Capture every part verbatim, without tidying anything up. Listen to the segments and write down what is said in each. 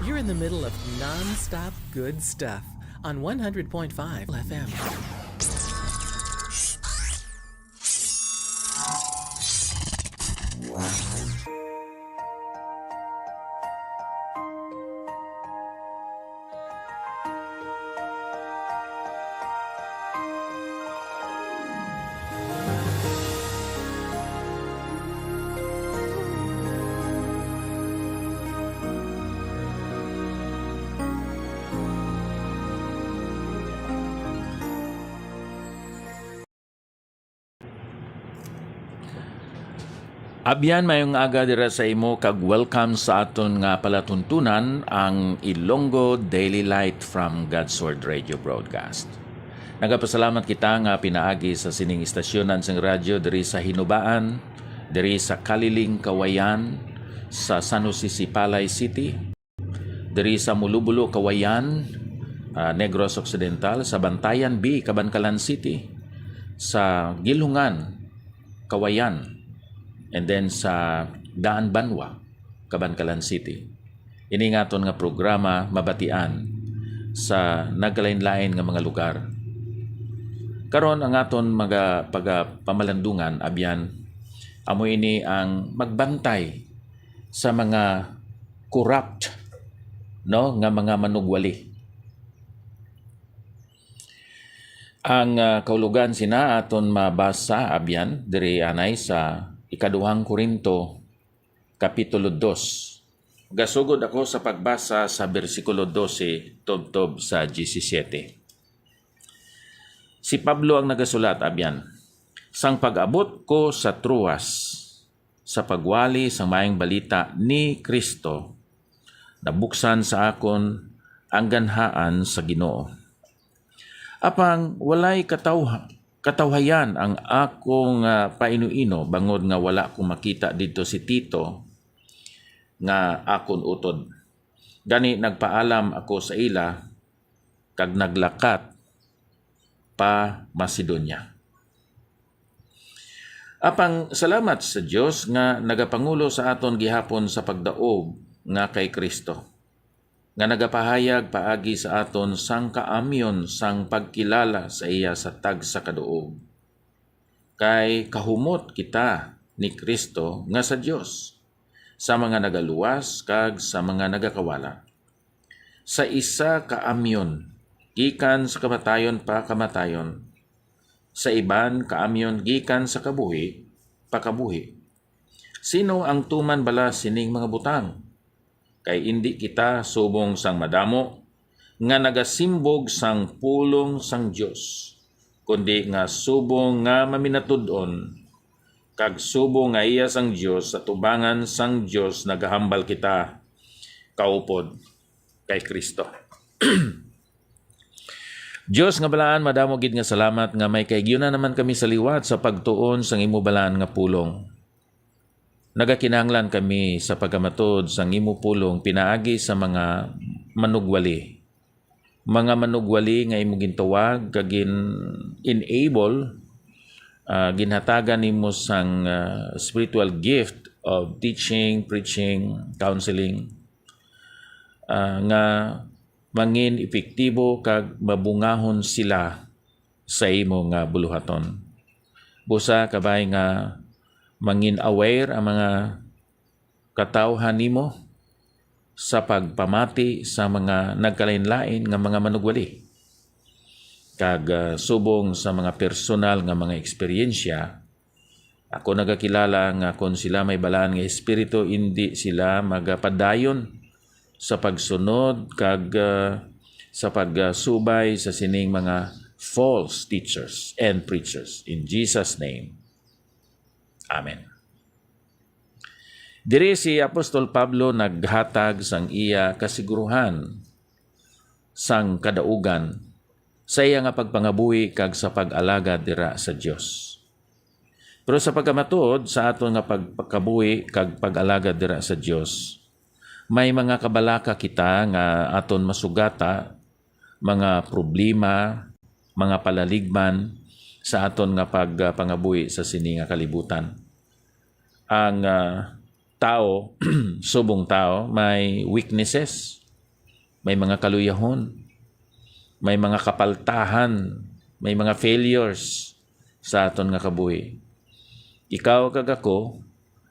You're in the middle of non-stop good stuff on one hundred point five F M. Abyan, mayong aga dira sa imo, kag welcome sa aton nga palatuntunan, ang Ilonggo Daily Light from God's Word Radio Broadcast. Nagapasalamat kita nga pinaagi sa sining istasyonan sang radyo diri sa Hinubaan, diri sa Kaliling, Kawayan, sa San Jose Sipalay City, diri sa Mulubulo, Kawayan, ah, Negros Occidental, sa Bantayan B, Kabankalan City, sa Gilhungan, Kawayan, and then sa Daan Banwa, Kabankalan City. Ini nga aton nga programa mabatian sa nagkalain-lain nga mga lugar. Karon, ang aton mga pagapamalandungan, abyan, amo ini ang magbantay sa mga corrupt, no, nga mga manugwali. Ang, ah, kahulogan sina aton mabasa, abyan, diri anay sa Ikaduhang Corinto, Kapitulo dos. Gasugod ako sa pagbasa sa bersikulo dose tubtob sa diyesisiete. Si Pablo ang nagasulat, abyan, "Sang pag-abot ko sa Troas, sa pagwali sang Maayong Balita ni Cristo, nabuksan sa akon ang ganhaan sa Ginoo. Apang walay katawha-, katawhayan ang akong, ah, painuino, bangod nga wala ko makita didto si Tito nga akon utod. Gani nagpaalam ako sa ila kag naglakat pa Macedonia. Apang salamat sa Dios nga nagapangulo sa aton gihapon sa pagdaog nga kay Cristo, nga nagapahayag paagi sa aton sang kaamyon sang pagkilala sa iya sa tagsa ka duog. Kay kahumot kita ni Cristo nga sa Dios, sa mga nagaluwas kag sa mga nagakawala. Sa isa ka amyon gikan sa kamatayon pa kamatayon, sa iban ka amyon gikan sa kabuhi pa kabuhi. Sino ang tuman bala sining mga butang? Kay indi kita subong sang madamo nga nagasimbog sang pulong sang Dios, kundi nga subong nga maminatud-on, kag subong nga iya sang Dios, sa tubangan sang Dios nagahambal kita kaupod kay Cristo. Dios nga balaan, madamo gid nga salamat nga may kaigyunan naman kami sa liwat sa pagtuon sang imo balaan nga pulong. Nagakinahanglan kami sa pagkamatud sang imo pulong pinaagi sa mga manugwali. Mga manugwali nga imo gintawag kag gin-enable, ah, ginhatagan nimo sang, ah, spiritual gift of teaching, preaching, counseling, ah, nga mangin epektibo kag mabungahon sila sa imo nga buluhaton. Busa, kabay nga mangin aware ang mga katawhan nimo sa pagpamati sa mga nagkalainlain nga mga manugwali, kag, ah, subong sa mga personal nga mga eksperyensya, ako nagakilala nga kon sila may balaan nga espiritu, indi sila magapadayon sa pagsunod kag, ah, sa pagsubay sa sining mga false teachers and preachers. In Jesus' name, amen. Diri si Apostol Pablo naghatag sang iya kasiguruhan sang kadaugan sa iya nga pagpangabuhi kag sa pag-alagad dira sa Dios. Pero sa pagkamatuod sa aton nga pagpakabuhi kag pag-alagad dira sa Dios, may mga kabalaka kita nga aton masugata, mga problema, mga palaligman sa aton nga pagpangabuhi sa sini nga kalibutan. Ang, ah, tawo, subong tawo, may weaknesses, may mga kaluyahon, may mga kapaltahan, may mga failures sa aton nga kabuhi. Ikaw kag ako,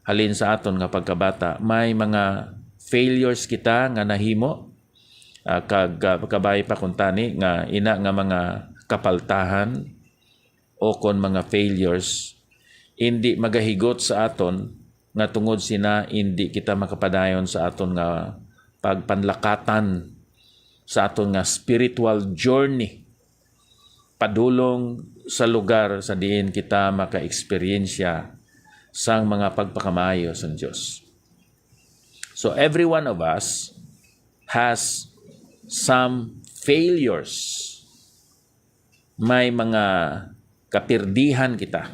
halin sa aton nga pagkabata, may mga failures kita nga nahimo, ah, kag, ah, kabay pa kuntani nga ina nga mga kapaltahan o kon mga failures, indi magahigot sa aton nga tungod sina indi kita makapadayon sa aton nga pagpanlakatan sa aton nga spiritual journey padulong sa lugar sa diin kita makaeksperyensya sang mga pagpakamaayo sang Dios. So every one of us has some failures. May mga kapirdihan kita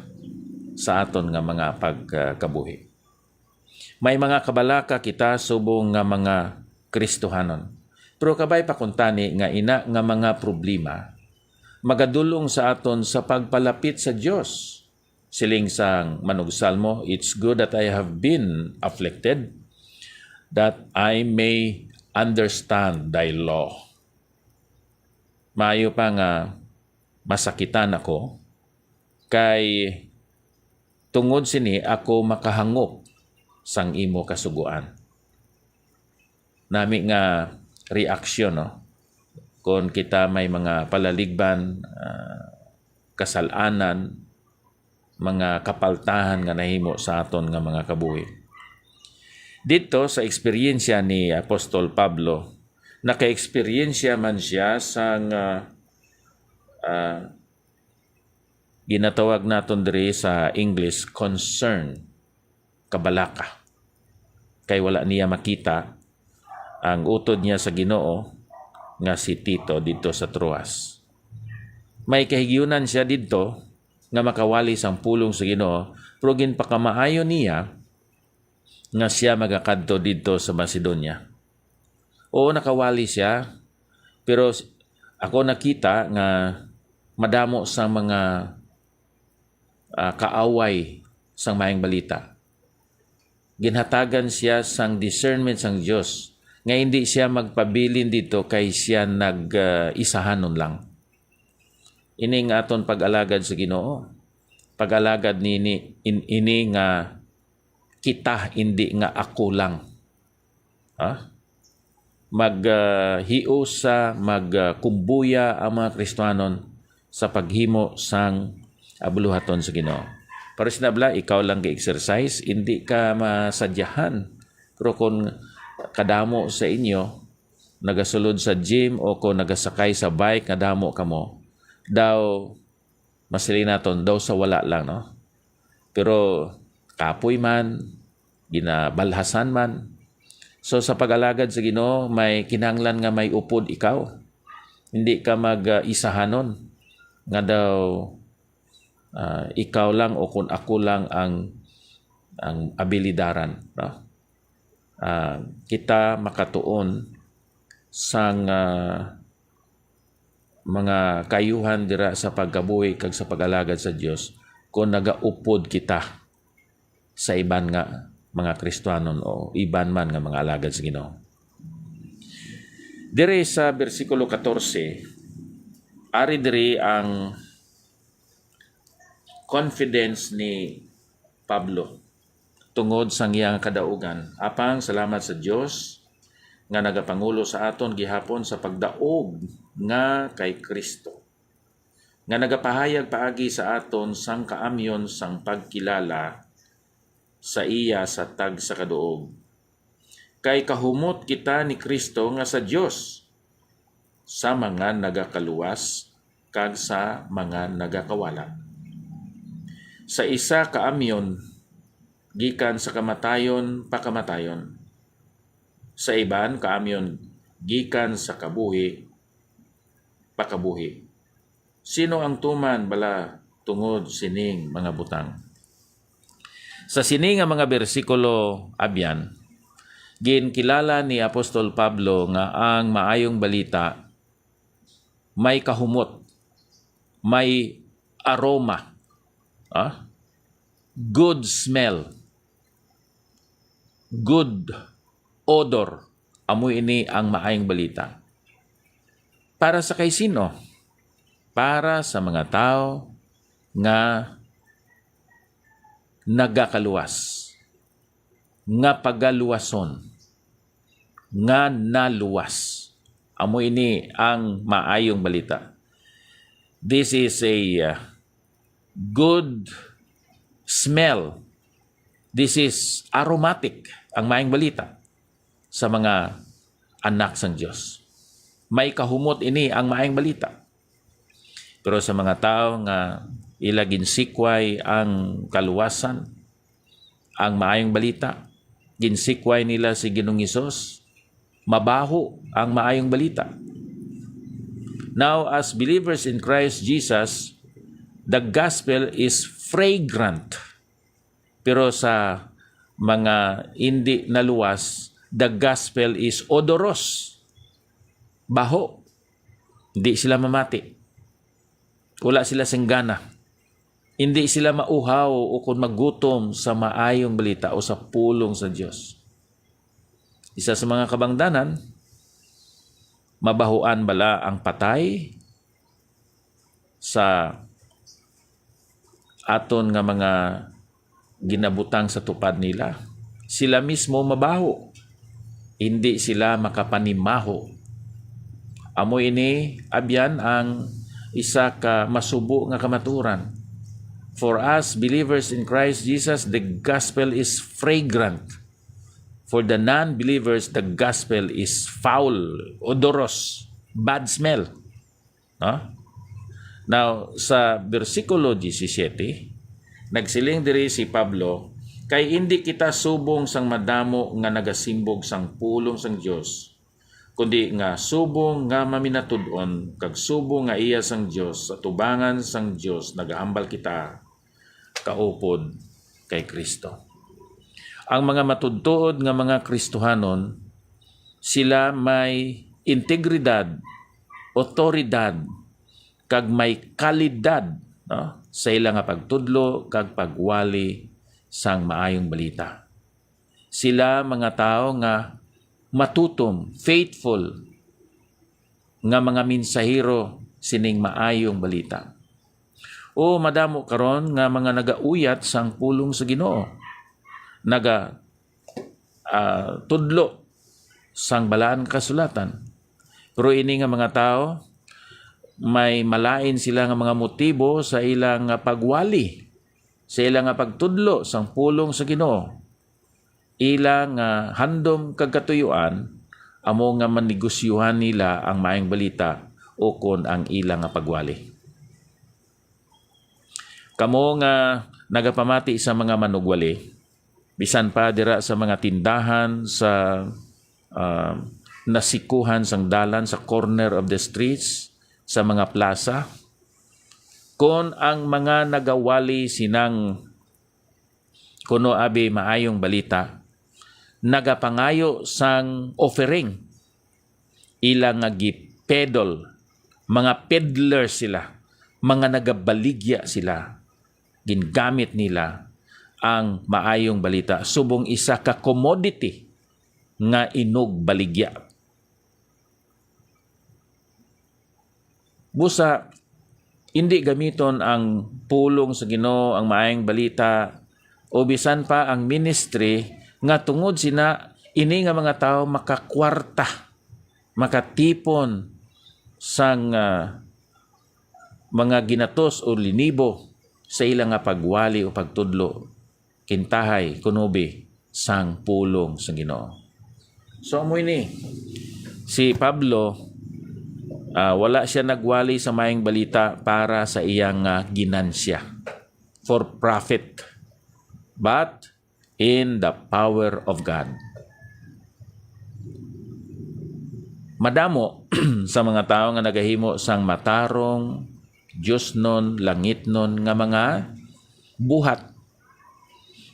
sa aton nga mga pagkabuhi. May mga kabalaka kita subong nga mga Kristohanon. Pero kabay pa kuntani nga ina nga mga problema magadulong sa aton sa pagpalapit sa Dios. Siling sang manugsalmo, "It's good that I have been afflicted, that I may understand thy law." Maayo pa nga masakitan ako, kay tungod sini ako makahangop sang imo kasugoan. Nami nga reaksyon, no? Kon kita may mga palaligban, ah, kasal-anan, mga kapaltahan nga nahimo sa aton nga mga kabuhi. Didto sa eksperyensya ni Apostol Pablo, nakaeksperyensya man siya sang, ah, ah, ginatawag naton diri sa English, concern, kabalaka. Kay wala niya makita ang utod niya sa Ginoo nga si Tito didto sa Troas. May kahigyunan siya didto nga makawali sang pulong sa Ginoo, pero ginpakamaayo niya nga sia magakadto didto sa Macedonia. Oo, nakawali sia, pero s-, ako nakita nga madamo sang mga, ah, kaaway sang Maayong Balita. Ginhatagan sia sang discernment sang Dios nga indi sia magpabilin didto kay sia nag, ah, isahanon lang. Ini nga aton pag-alagad sa Ginoo, pag-alagad nini, in-, ini nga kita, indi nga ako lang. Ha? Mag, ah, hiusa, mag, ah, kumbuya ang mga Kristiyanon sa paghimo sang, ah, buluhaton sa Ginoo. Pero sinabla, ikaw lang ga-exercise, indi ka masadyahan. Pero kung kadamo sa inyo nagasulod sa gym o kung nagasakay sa bike nga damo kamo, daw, masiling naton, daw sa wala lang, no? Pero kapoy man, ginabalhasan man. So, sa pag-alagad sa Ginoo, may kinahanglan nga may upod ikaw. Hindi ka mag, ah, isahanon nga daw, ah, ikaw lang o kung ako lang ang, ang abilidaran, no? Ah, kita makatuon sang, ah, mga kaayuhan dira sa pagkabuhi kag sa pag-alagad sa Dios kung nagaupod kita sa iban nga mga Kristiyanon o iban man nga mga alagad sa Ginoo. Diri sa bersikulo katorse, ari diri ang confidence ni Pablo tungod sang iya nga kadaugan. Apang salamat sa Dios nga nagapangulo sa aton gihapon sa pagdaog nga kay Cristo, nga nagapahayag paagi sa aton sang kaamyon sang pagkilala sa iya sa tagsa ka duog. Kay kahumot kita ni Cristo nga sa Dios, sa mga nagakaluwas kag sa mga nagakawala. Sa isa kaamyon gikan sa kamatayon pa kamatayon, sa iban kaamyon gikan sa kabuhi pa kabuhi. Sino ang tuman bala tungod sining mga butang? Sa sini nga mga bersikulo, abyan, ginkilala ni Apostol Pablo nga ang Maayong Balita may kahumot, may aroma, ah, good smell. good odor. Amo ini ang maayong balita. Para sa kay sino? Para sa mga tawo nga nagakaluwas, nga pagaluwason, nga naluwas. Amo ini ang maayong balita. This is a, uh, good smell. This is aromatic, ang maayong balita sa mga anak sang Dios. May kahumot ini ang maayong balita. Pero sa mga tawo nga ila ginsikway ang kaluwasan, ang maayong balita, ginsikway nila si Ginoong Hesus, mabaho ang maayong balita. Now, as believers in Christ Jesus, the gospel is fragrant. Pero sa mga hindi naluwas, the gospel is odorous. Baho. Hindi sila mamati. Wala sila sing gana. Hindi sila mauhaw o kon magutom sa maayong balita o sa pulong sa Dios. Isa sa mga kabangdanan, mabahoan bala ang patay sa aton nga mga ginabutang sa tupad nila? Sila mismo mabaho, hindi sila makapanimaho. Amo ini, abyan, ang isa ka masubo nga kamaturan. For us believers in Christ Jesus, the gospel is fragrant. For the non-believers, the gospel is foul, odorous, bad smell. No? Now, sa bersikulo disisiete, nagsiling diri si Pablo, "Kay indi kita subong sang madamo nga nagasimbog sang pulong sang Dios, kundi nga subong nga maminatud-on kag subong nga iya sang Dios, sa tubangan sang Dios nagahambal kita kaupod kay Cristo." Ang mga matuodtuod nga mga Kristohanon, sila may integridad, awtoridad, kag may kalidad, no, sa ila nga pagtudlo kag pagwali sang maayong balita. Sila mga tawo nga matutom, faithful, nga mga mensahero sining maayong balita. O madamo karon nga mga nagauyat sang pulong sa Ginoo, naga, ah, tudlo sang Balaan nga Kasulatan. Pero ini nga mga tawo, may malain sila nga mga motibo sa ila nga pagwali, sa ila nga pagtudlo sang pulong sa Ginoo. Ila nga handom kag katuyoan amo nga manegosyuhan nila ang maayong balita ukon ang ila nga pagwali. Kamo nga nagapamati sa mga manugwali, bisan pa dira sa mga tindahan, sa, ah, nasikuhan sang dalan, sa corner of the streets, sa mga plaza, kon ang mga nagawali sinang kuno abi maayong balita, nagapangayo sang offering, ila nga gipedol, mga peddler sila, mga nagabaligya sila. Gingamit nila ang maayong balita subong isa ka commodity nga inugbaligya. Busa, indi gamiton ang pulong sa Ginoo, ang maayong balita, o bisan pa ang ministry nga tungod sina ini nga mga tawo makakwarta, makatipon sang, ah, mga ginatos o linibo sa ila nga pagwali o pagtudlo, kintahay, kunubi sang pulong sang Ginoo. So, amo ini, si Pablo, ah, wala siya nagwali sa maayong balita para sa iyang, ah, ginansya, for profit, but in the power of God. Madamo sa mga tawo nga nagahimo sang matarong, diosnon, langitnon nga mga buhat.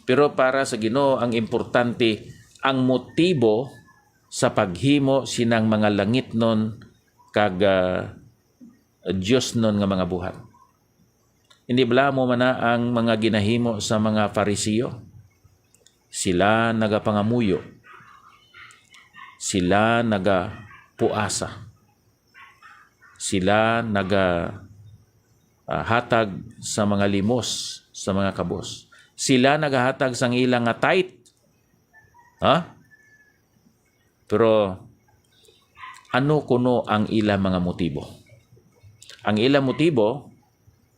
Pero para sa Ginoo, ang importante ang motibo sa paghimo sinang mga langitnon kag, ah, diosnon nga mga buhat. Hindi bala amo man na ang mga ginahimo sa mga Fariseo? Sila nagapangamuyo. Sila nagapuasa. Sila naga, ah, hatag sa mga limos, sa mga kabos. Sila nagahatag sang ila nga tithe. Ha? Pero ano kuno ang ila mga motibo? Ang ila motibo,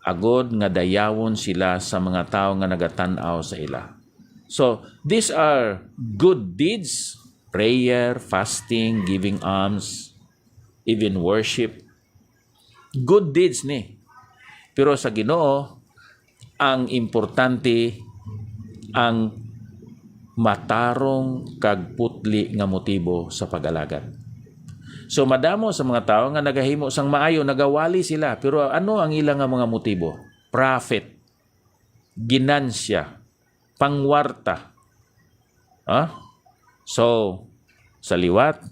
agod nga dayawon sila sa mga tawo nga nagatan-aw sa ila. So, these are good deeds, prayer, fasting, giving alms, even worship. Good deeds ni. Pero sa Ginoo, ang importante ang matarong kag putli nga motibo sa pag-alagad. So, madamo sa mga tawo nga nagahimo sang maayo, nagawali sila, pero ano ang ila nga mga motibo? Profit, ginansya, pangwarta. Ha? So, sa liwat,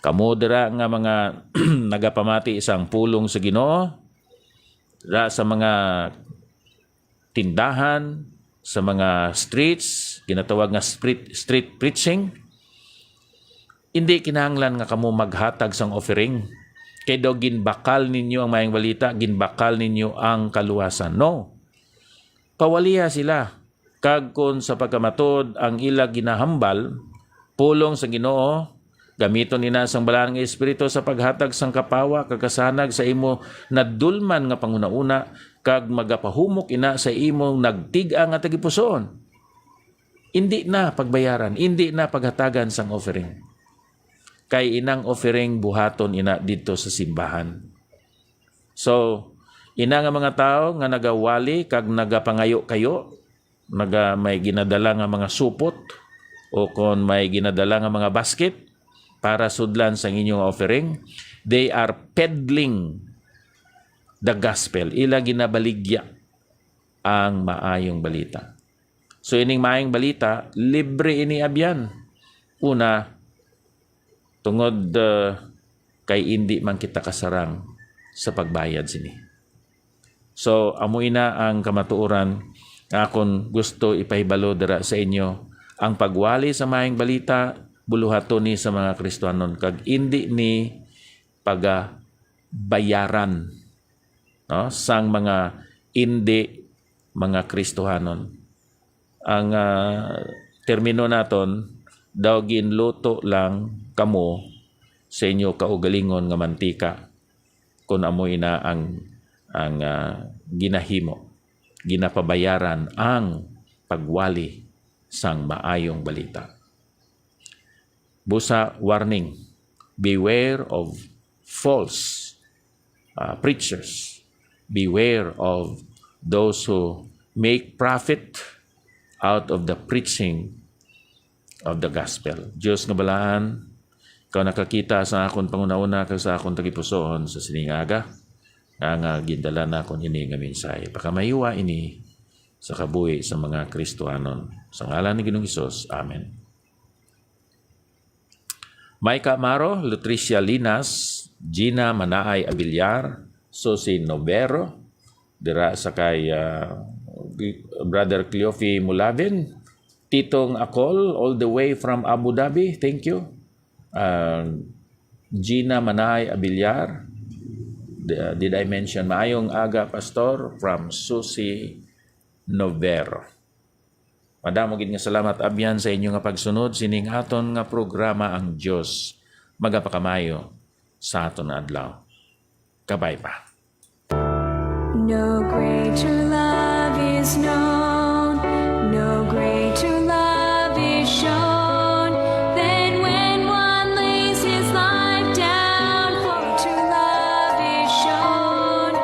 kamo dira nga mga nagapamati sang pulong sa Ginoo, dira sa mga tindahan, sa mga streets, ginatawag nga street, street preaching, hindi kinahanglan nga kamo maghatag sang offering. Kay daw ginbakal ninyo ang maayong balita, ginbakal ninyo ang kaluwasan. No. Pawaliha sila. Kag kon sa pagkamatud ang ila ginahambal, pulong sa Ginoo, gamiton ina sang Balaan nga Espiritu sa paghatag sang kapawa kag kasanag sa imo nadulman nga panghunahuna, kag magapahumok ina sa imo nagtig-a nga tagipusoon. Indi na pagbayaran, indi na paghatagan sang offering. Kay inang offering buhaton ina didto sa simbahan. So, ina nga mga tawo nga nagawali kag nagapangayo-kayo, naga, may ginadala nga mga supot, o kon may ginadala nga mga basket para sudlan sang inyong offering, they are peddling the gospel. Ila ginabaligya ang maayong balita. So, ining maayong balita, libre ini abyan. Una, tungod, uh, kay indi man kita kasarang sa pagbayad sini. So, amo ina ang kamatuoran nga akon gusto ipahibalo dira sa inyo. Ang pagwali sa maayong balita, buluhaton ni sa mga Kristiyanon, kag indi ni pagabayaran, no, sang mga indi mga Kristohanon. Ang, ah, termino naton, daw ginluto lang kamo sa inyo kaugalingon nga mantika, kun amo ina ang, ang, ah, ginahimo, ginapabayaran ang pagwali sang maayong balita. Busa, warning, beware of false, uh, preachers. Beware of those who make profit out of the preaching of the gospel. Dios nga balaan, ikaw nakakita sa akon panghunahuna kag sa akon tagipusoon sa sining aga, nga, nga gindala nakon ini nga mensahe. Pakamayuwa ini sa kabuhi sa mga Kristohanon. Sa ngalan ni Ginoong Hesus, amen. Micah Amaro, Lutricia Linas, Gina Manaay Abiliar, Susie Novero, dira sa kay, ah, Brother Cleofe Mulavin, Titong Akol, all the way from Abu Dhabi, thank you. Ah, Gina Manaay Abiliar, di-, did I mention? Maayong aga, Pastor, from Susie Novero. Madamo gid nga salamat, abyan, sa inyo nga pagsunod sining aton nga programa, Ang Dios Magapakamayo sa Aton Adlaw. Kabay pa. No greater love is known, no greater love is shown than when one lays his life down for true love is shown.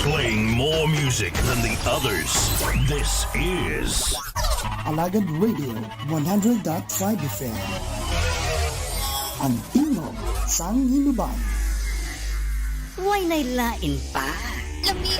Playing more music than the others. This is Alagad Radio one hundred dot five F M. Ang tingog sang Hinubay. Way nay lain pa. Lami